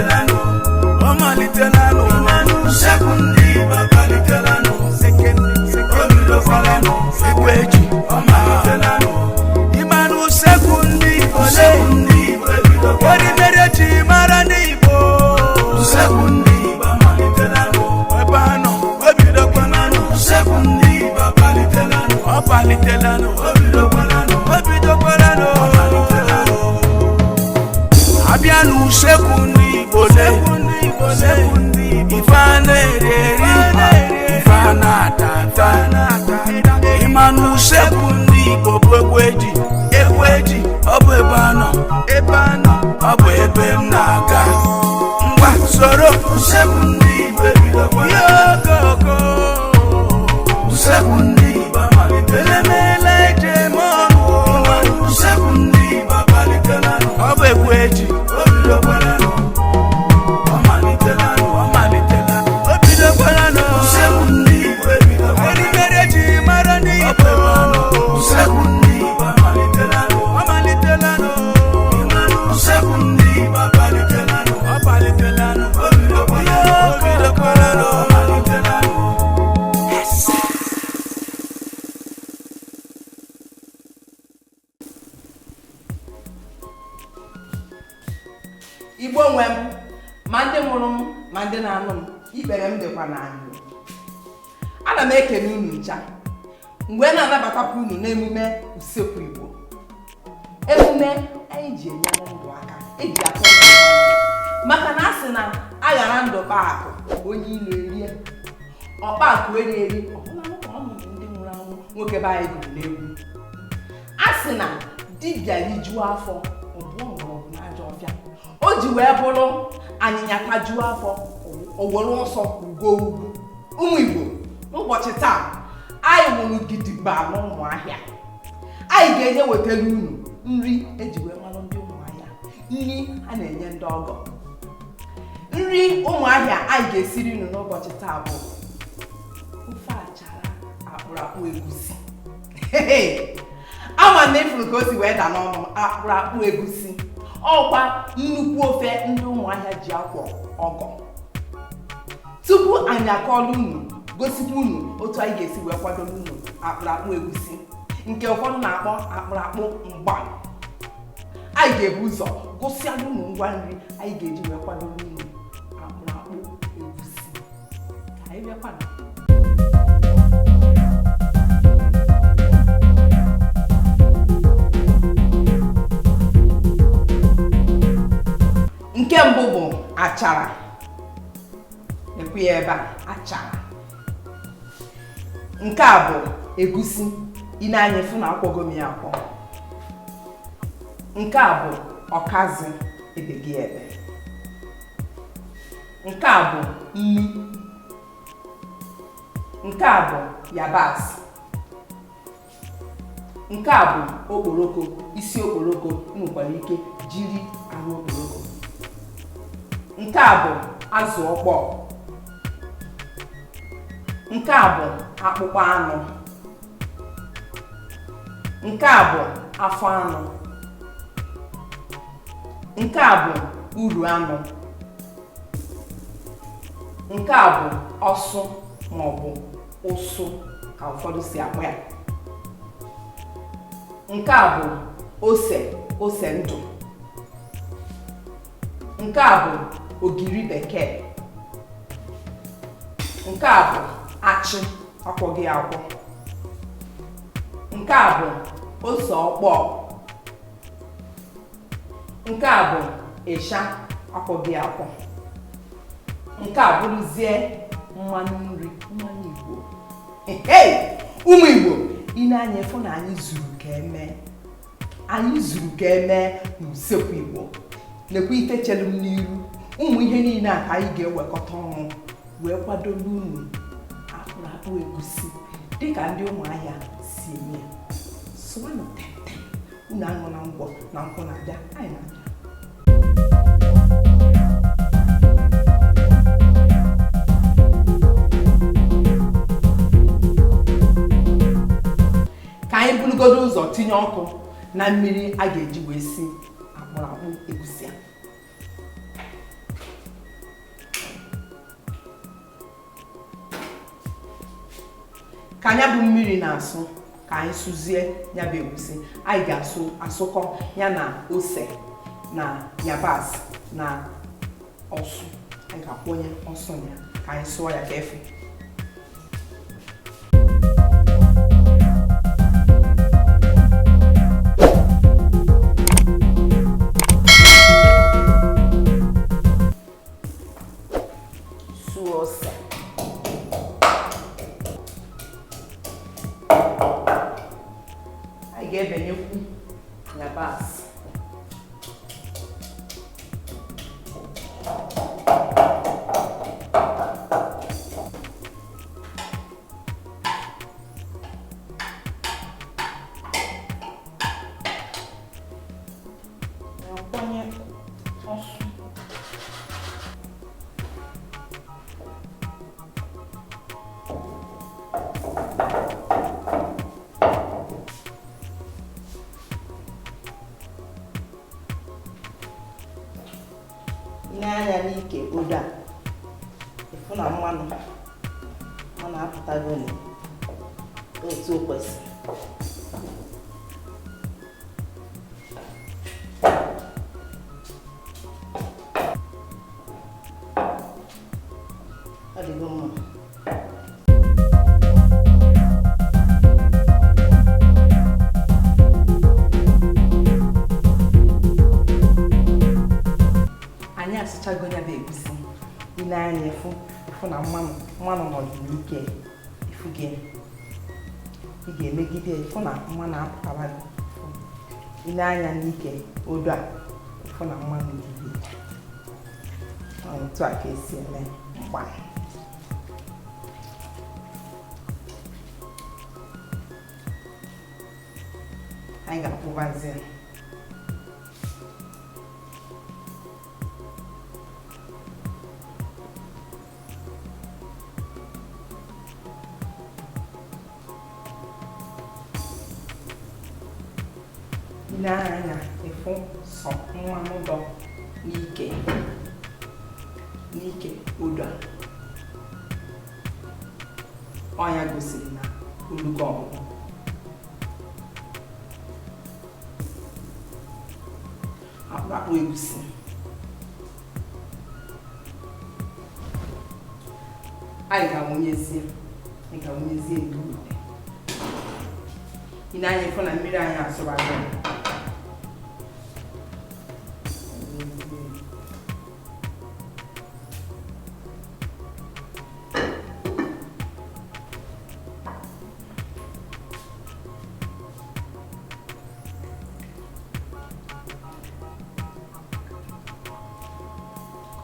amalitelanụ, ọ malitelanụ. Usekwu ndị Igbo amalitelanụ, o bidokwalanụ. Egwu eji ọ malitelanụ. Ịmanụ usekwu ndị Igbo le, erimeri eji mara ndị Igbo. Usekwu ndị Igbo amalitelanụ, ebe a nọ o bidokwalanụ. Usekwu ndị Igbo amalitelanụ, ọ malitelanụ, o bidokwalanụ, o bidokwalanụ, ọ malitelanụ. Abịa n'usekwu ndị Igbo le, ife a na-eri eri, ife a na-ata ata. Ịma n'usekwu ndị Igbo bụ egwu eji, egwu eji, ọ bụ ebe a nọ, ebe a nọ, ọ bụ ebe m na-aga. Ngwa soro usekwu ndị Igbo ebidokwa ya okoko. Usekwu ndị Igbo amalitela, emeela eji eme ọnụ. Usekwu ndị Igbo amalitelanụ, ọ bụ egwu eji, o bidokwalanụ. Ọ malitelanụ, ọ malitelanụ, o bidokwalanụ. Usekwu ndị Igbo ebidokwa, erimeri eji mara ndị Igbo. Usekwu ndị Igbo amalitelanụ, ọ malitelanụ. Usekwu ndị Igbo amalitelanụ, ọ malitelanụ, o bidokwalanụ, o bidokwalanụ, ọ malitelanụ. Igbo nwe m, ma ndị mụrụ m ma ndị na-anụ m, ikpere m dịkwa n'anyị. Ana m ekene unu ncha mgbe na-anabatakwa unu n'emume usekwu Igbo, emume anyị ji enyere ndụ aka, eji atụ ndụ mmanụ. Maka na a sị na aghara ndụ kpa akụ, onye ilo erie ọkpa akụ eri eri, ọbụla ka ọ mụrụ ndị nwụrụ anwụ. Nwoke be anyị gụrụ n'egwu, a sị na dibịa rijuo afọ, ọbụọ mgbọrọgwụ n'ajọ ọfịa. O ji wee bụrụ anyịnya tajuo afọ, o were ọsọ ugo ugwu. Ụmụ Igbo, n'ụbọchị taa anyị nwụrụ gidigba n'Ụmụahịa. Anyị ga-enye wetara unu nri eji wee malụ ndị Ụmụahịa, nri a na-enye ndị ọgọ. Nri Ụmụahịa anyị ga-esiri unu n'ụbọchị taa bụ ofe achara akpụrụakpụ egusi. Ama na ịfụrụ ka o si wee daa n'ọnụ m, akpụrụakpụ egusi, ọkwa nnukwu ofe ndị Ụmụahịa ji akwọ ọgọ. Tupu anyị akọọla unu, gosikwa unu otu anyị ga-esi wee kwadoro unu akpụrụakpụ egusi, nke ụfọdụ na-akpọ akpụrụakpụ mgba, anyị ga-ebu ụzọ gụsịala unu ngwa nri anyị ga-eji wee kwadoro unu akpụrụakpụ egusi. Ka anyị bịakwanụ. Nke mbụ bụ achara, ekwu ya ebe a, achara. Nke a bụ egusi, ị na-anya fụ na akwọgo m ya akwọ. Nke a bụ ọkazị ebeghị ebe. Nke a bụ nnu. Nke a bụ yabasị. Nke a bụ okporoko, isi okporoko, ị nwekwara ike jiri arụ okporoko. Nke a bụ azụ ọkpọọ. Nke a bụ akpụkpọ anụ. Nke a bụ afọ anụ. Nke a bụ uru anụ. Nke a bụ ọsụ maọbụ ụsụ ka ụfọdụ si akpọ ya. Nke a bụ ose, ose ndụ. Nke a bụ ogiri bekee. Nke a bụ achị akwọghị akwọ. Nke a bụ ose ọkpọọ. Nke a bụ ịsha akwọghị akwọ. Nke a bụrụzie mmanụ nri, mmanụ Igbo. Hey! Ụmụ Igbo, ị na-anya fụ na anyị zuru ka emee, anyị zuru ka emee n'usekwu Igbo. Lekwa ife chelu m n'iru, ụmụ ihe niile a ka anyị ga-ewekọta ọnụ wee kwadoro unu akpụrụakpụ egusi dịka ndị Ụmụahịa si eme ya. Sụwanụ tete, unu aṅụ na ngwọ na nkwụ na-abịa, anyị na-abịa. Ka anyị burugodo ụzọ tinye ọkụ na mmiri a ga-eji wee si akpụrụakpụ egusi a. Ka anya bụ mmiri na-asụ, ka anyị sụzie ya bụ egusi. Anyị ga-asụ asụkọ ya na ose na yabasị na ọsụ. Anyị ga-akwụnye ọsụ ya ka anyị sụọ ya ka efe. Sụọ ose. Anyị ga-ebenyekwu yabasị. Akwanye ọsụ. Ile anya n'ike odo a, ịfụ na mmanụ ọ na-apụtago otu o kwesịrị. Ọ dịgo mma. Anyị asụchago ya bụ egusi. Ile anya ịfụ na mmanụ nọdụ n'ike. Ịfụ gị, ị ga-emegide ịfụ na mmanụ apụtara gị. Ile anya n'ike odo a, ịfụ na mmanụ dị gị. Otu a ka esi eme mgba. Anyị ga-akwụbazi ya. Ile anya ịfụ sọ mmanụ dọ n'ike odo a. Ọ ya gosiri na olugo ọgwụgwụ. Akpụrụakpụ egusi. Anyị ga-awụnyezie n'ite. Ile anya ịfụ na mmiri anyị asụbago.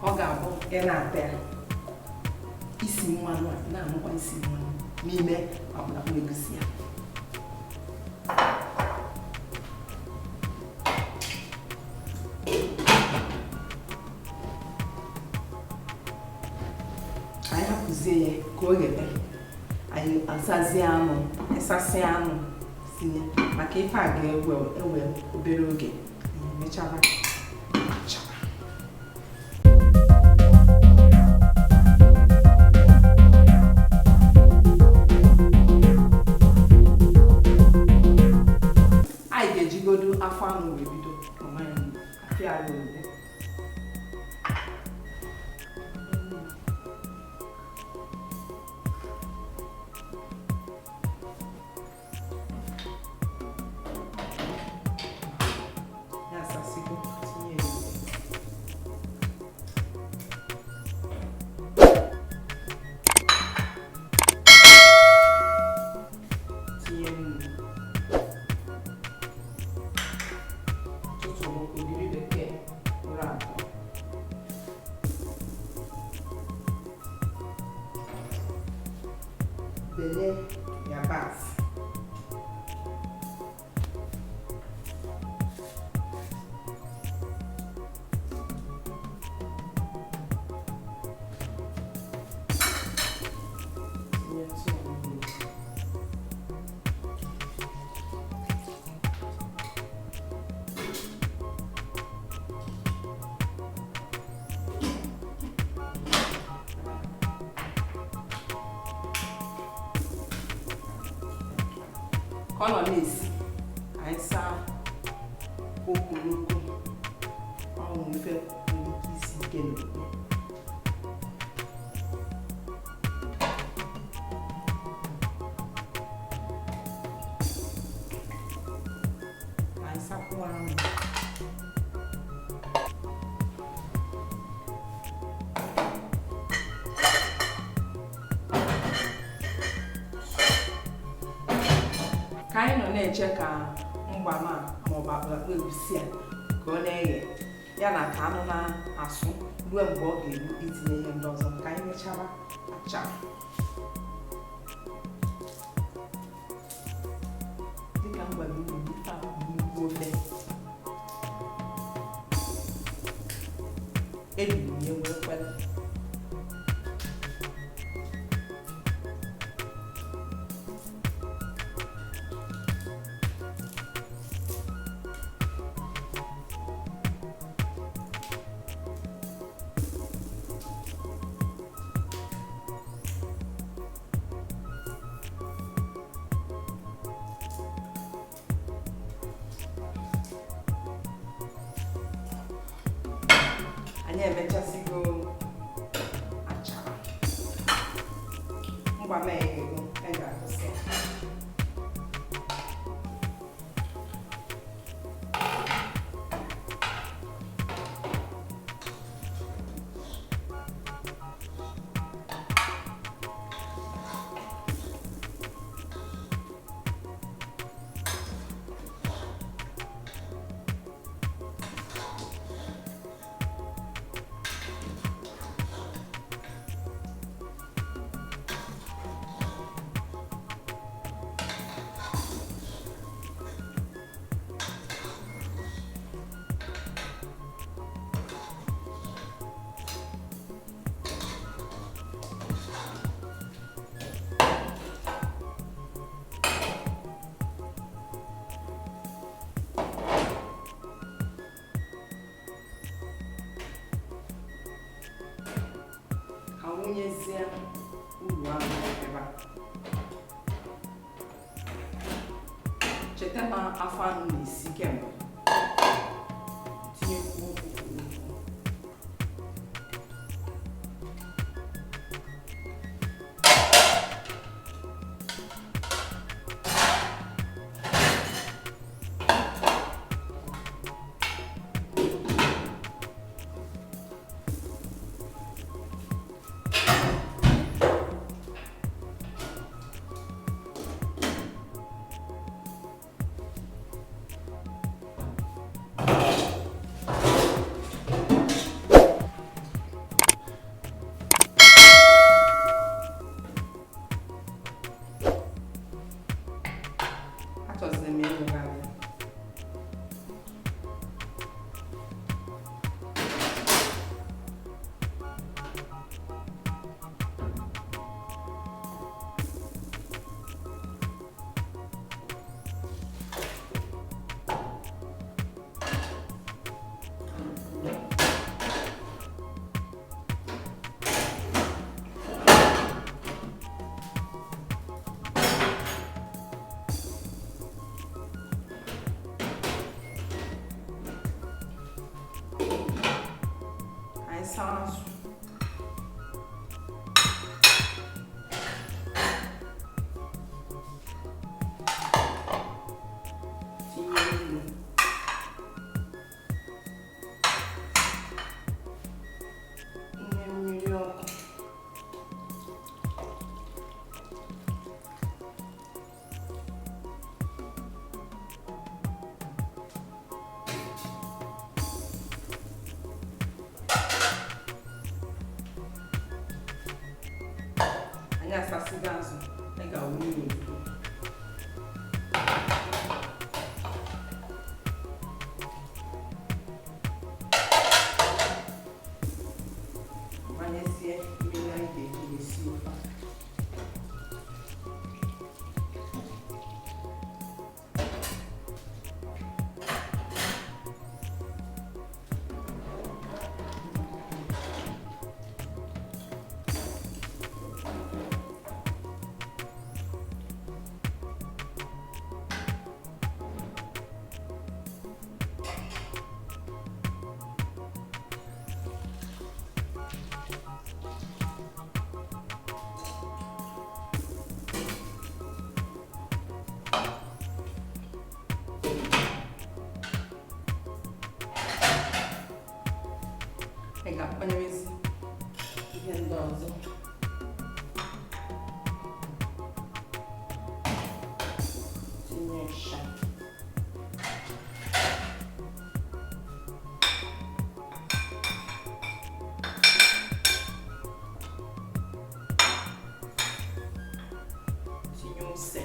Ọ ga-abụ ị na-ata ya isi mmanụ a na-anụkwa isi mmanụ n'ime akpụrụakpụ egusi ya. Anyị hapụzie ya ka o ghebe. Anyị asazie anụ, ịsasịa anụ tinye maka ife a ga-ewe ewe obere oge. Anyị emechara chara. Anyị ga-ejigodo afọ anụ wee bido. Afịa arụ ole. Ya asasigo, tinye ya. Tinye nnu. Tụtụrụ ogiri bekee ụra atọ. Benye yabasị. Tinyetụ ya mmiri. Ka ọ nọ na-esi, anyị saa okporoko. Ọnwụ ife nwere ike isi ike n'obodo. Anyị sakwuo anụ. Ka anyị nọ na-eche ka mgbama maọbụ akpụrụakpụ egusi a ka ọ na-eghe, ya na ka anụ na-asụ ruo mgbe ọ ga-eru itinye ihe ndị ọzọ, ka anyị mechara achara. Dịka m gwara unu, ife a bụ nnukwu ofe. Eriri m ya wee kwere. Anyị emechasigo achara, mgbama eghego, anyị ga-akwụsị. Ka wụnyezie uru ahụ ebe a. Cheta na afọ anụ na-esi kemgbe. Tinyekwuo okporoko. Achọziri m ịṅụgharị ya. Anyị saa azụ. Tinye nnu. Tinye mmiri ọkụ. Anyị asasịgo azụ, anyị ga-awụnye ya ozugbo. Gbanyezie mmiri anyị ga-eji wee sie ofe a. Ịsha. Tinye ose.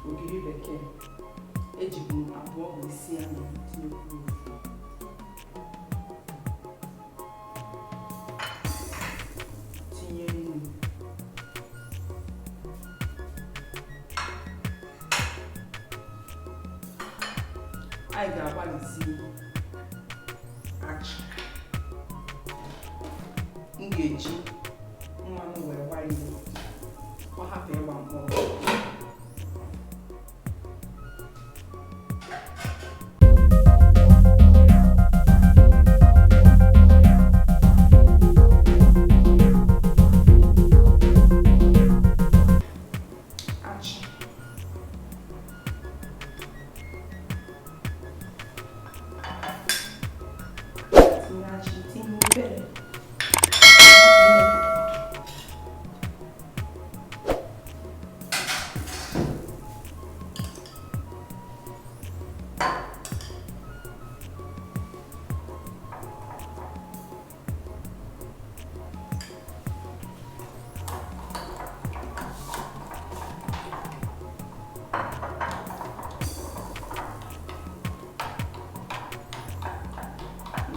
Ogiri bekee ejibu m abụọ wee sie ya na tinyekwu ofu. Tinye nnu. Anyị ga-agbalịzi achị. M ga-eji mmanụ wee gbarie ka ọ hapụ ịgba mkpọrọ. Achị. Tinye achị, tinye obere.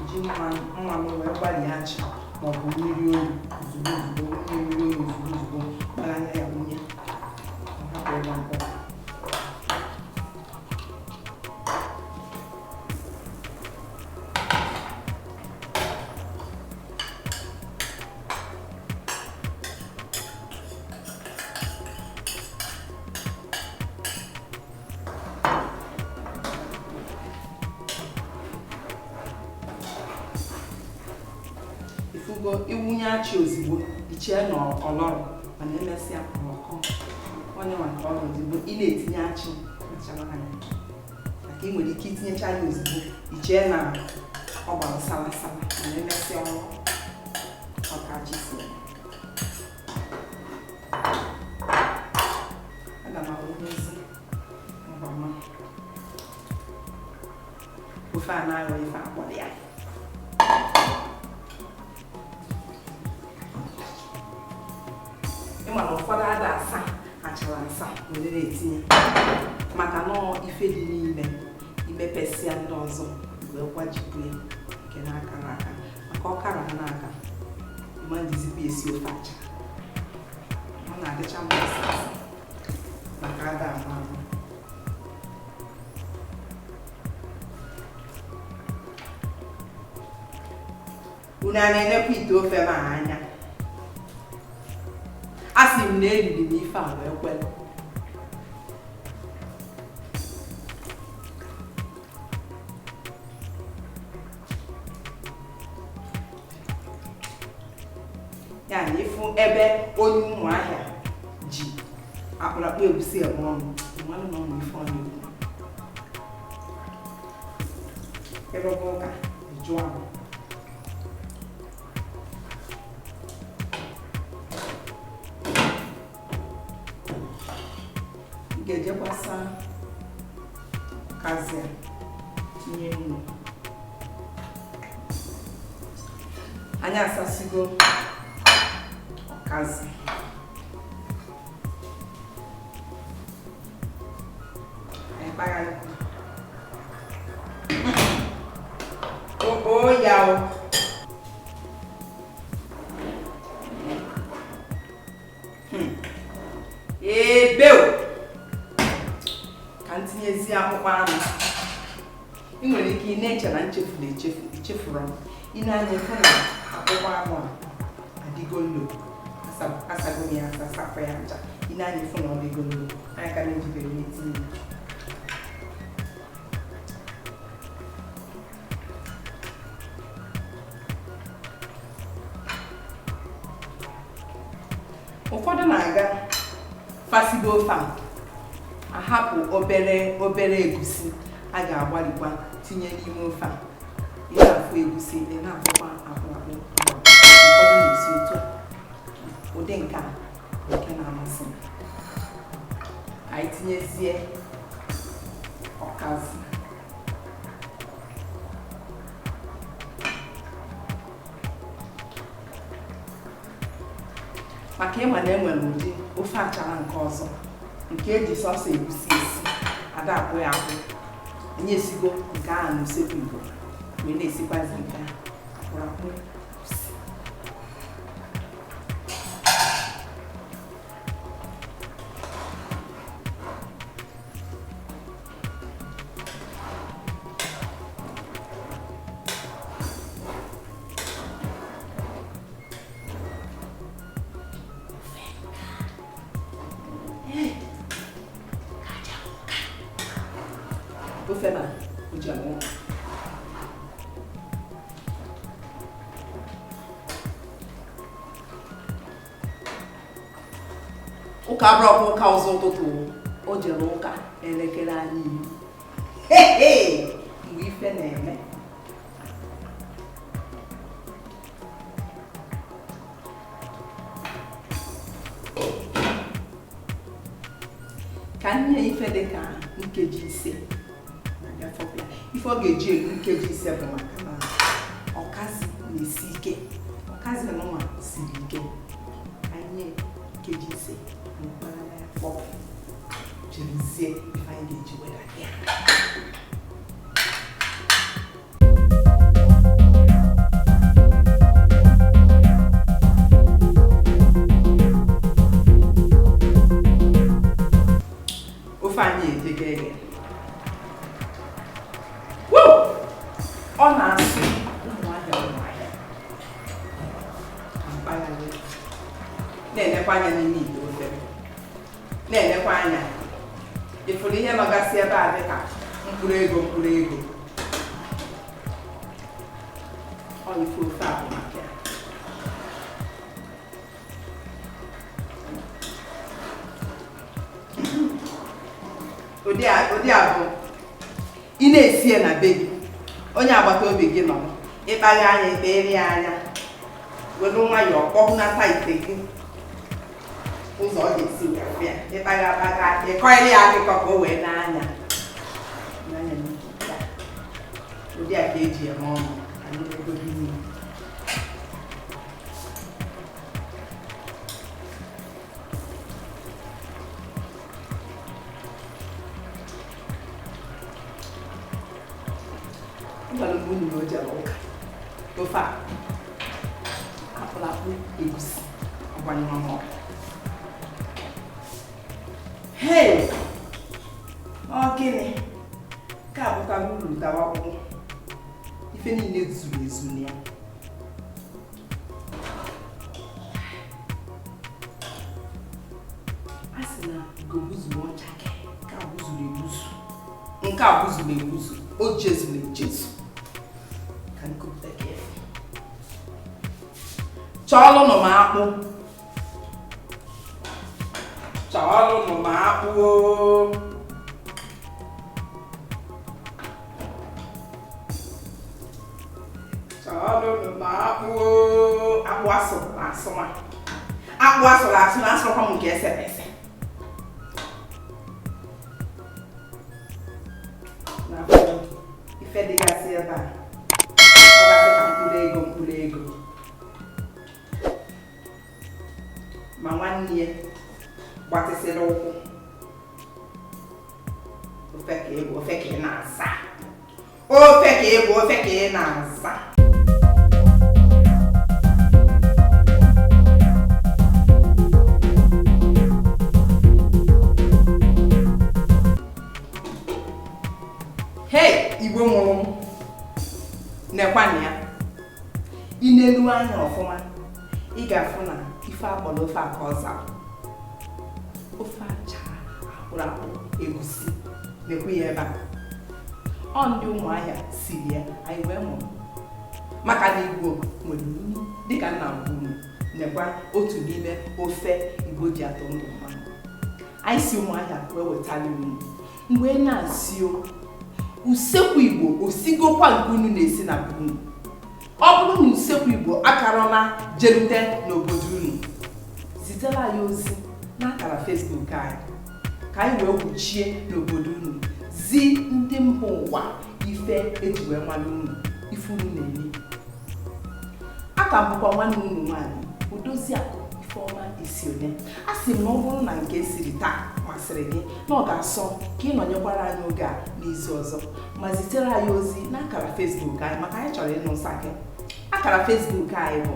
Ji mmanụ wee gbarie achị maọbụ mmiri oru ozugbo ozugbo, wunye mmiri oru ozugbo ozugbo, gbagha ya wunye, ọ hapụ ịgba mkpọrọ. Ifugo iwunye achị ozugbo, ichee na ọlọrọ, mana emesịa ọlọkọ onye nwa nke ọrụ ozugbo ị na-etinye achị kpachara anya, maka ị nwere ike itinyecha ya ozugbo ichee na ọ gbara sala sala, mana emesịa ọrụ ọka achị si ya. Aga m awụnyezi mgbama ofe a na-aghọ ife akpọrọ ya. Ịma na ụfọdụ ada asa achara asa were na-etinye, maka na ife dị n'ime imepesịa ndị ọzọ wee gbajipụ ya nke na-akara aka, maka ọkara n'aka ịma njizikwa esi ofe achara, ọ na-adịcha mma asa asa maka ada ama ama. Unu a na-enekwa ite ofe m anya? A sị m na eriri m ife a wee kwere. Ya na ịfụ ebe onye Ụmụahịa ji akpụrụakpụ egusi eme ọnụ, mmanụ na ọnụ ife ọ na-ekwu. Ịrụba ụka jụọ m. Ga-ejekwasa kazia tinye nnu. Anyị asasigo ọkazi. Anyị kpagharịkwa. O ya o. Ebe o. Ka m tinyezie akpụkpọ anụ. Ị nwere ike ị na-eche na nchefuru echefu, echefuru m. Ị na-anya ịfụ na akpụkpọ anụ a adịgo nlo. Asago m ya asa, sapụ ya ncha. Ị na-anya ịfụ na ọ dịgo nlo. Anyị ka na-ejidere ya etinye ya. Ụfọdụ na-aga fasibe ofe a, ahapụ obere obere egusi a ga-agbalikwa tinye n'ime ofe a Ị na-afụ egusi, ị na-afụkwa akpụrụakpụ. Ụfọdụ na-esi otu a, ụdị nke a nke na-amasị m. Ka anyị tinyezie ọkazị. Maka ịma na enwere ụdị ofe achara nke ọzọ nke eji sọsọ egusi esi, ada akpụ ya akpụ. Anyị esigo nke ahụ n'usekwu Igbo, wee na-esikwazi nke a akpụrụ akpụ egusi. Ofe na o ji aṅụ. Ụka abụrọkwa ụka ụzọ ụtụtụ, o jere ụka elekere anyị 10 mgbe ife na-eme. Ka nye ife dị ka nkeji 5 ife ọ ga-eji elu nkeji 5 bụ maka na ọkazị na-esi ike, ọkazị nụnwa siri ike. Ka nye nkeji 5 kpọpụ, jirizie ife anyị ga-eji wedata ya. Ofe anyị ejego ege. Ọ na-asụ Ụmụahịa Ụmụahịa ka mpaghara na-enekwa anya n'ime ite ofe, na-enekwa anya ịfụrụ ihe nọgasị ebe a dịka mkpụrụ ego mkpụrụ ego. Ọ ife ofe a bụ maka ya. Ụdị a bụ ị na-esi ya na be gị, onye agbata obi gị nọ, ịkpagha anya, ikpere ya anya, were nwayọọ kpọhụnata ite gị ụzọ ọ ga-esi wee fụ ya. Ịkpagha akpagha, ịkọịrị ya akụkọ ka o wee n'anya n'anya n'ike ya. Ụdị a ka eji eme ọnụ anyị na-egodo ime. Gwara m unu na o jere ụka. Ofe a akpụrụ akpụ egusi agbanyụrụ m ọkụ. Hei, ọ gịnị nke a bụkwara uru tawa akwụkwọ ife niile zuru ezu na ya. A sị na gobuzuru ọcha nke a bụzuru ebuzu, nke a bụzuru ebuzu, o jezuru ejezu. Ka nkupụta ka efe. Chọọlụnụ m akpụ, chọọlụnụ m akpụ o. Chọọlụnụ m akpụ o. Akpụ asụrụ asụ ma akpụ asụrụ asụ na asụrụkwa m nke esere ese. Na ife dịgasị ebe a, ọ gasị ka mkpụrụ ego mkpụrụ ego ma nwanne ya gbatịsịrị ụkwụ. Ofe ka ị bụ, ofe ka ị na-aza, ofe ka ị bụ, ofe ka ị na-aza. Hei, Igbo mụrụ m, nekwanụ ya. Ị na-elu anya ọfụma, ị ga-afụ na ife akpọrọ ofe a ka ọ zara. Ofe achara akpụrụ akpụ egusi, nekwe ya ebe a. Ọ ndị Ụmụahịa siri ya, anyị wee mụrụ maka na Igbo nwere nnu dịka nna m kwuru. Nekwa otu n'ime ofe Igbo ji atụ ndụ mmanụ. Anyị si Ụmụahịa wee wetara unu mgbe na-asị o, Usekwu Igbo osigokwa nke unu na-esi na be unu? Ọ bụrụ na Usekwu Igbo akarọna jerute n'obodo unu, zitere anyị ozi n'akara Facebook anyị ka anyị wee wuchie n'obodo unu, zi ndị mba ụwa ife eji wee mara unu, ife unu na-eri. Aka m bụkwa nwanne unu nwaanyị, Odoziakụ Ifeọma Isione. A sị m na ọ bụrụ na nke siri taa masịrị gị, na ọ ga-asọ ka ị nọnyekwara anyị oge a n'izu ọzọ, ma zitere anyị ozi n'akara Facebook anyị, maka anyị chọrọ ịnụ nsa gị. Akara Facebook anyị bụ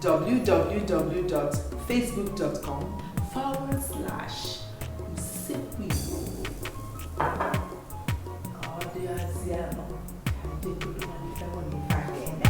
www.facebook.com/usekwuigbo. Ka ọ dịghazịa nọ ka ndị kwuru na ife mụ na ife a ga-eme.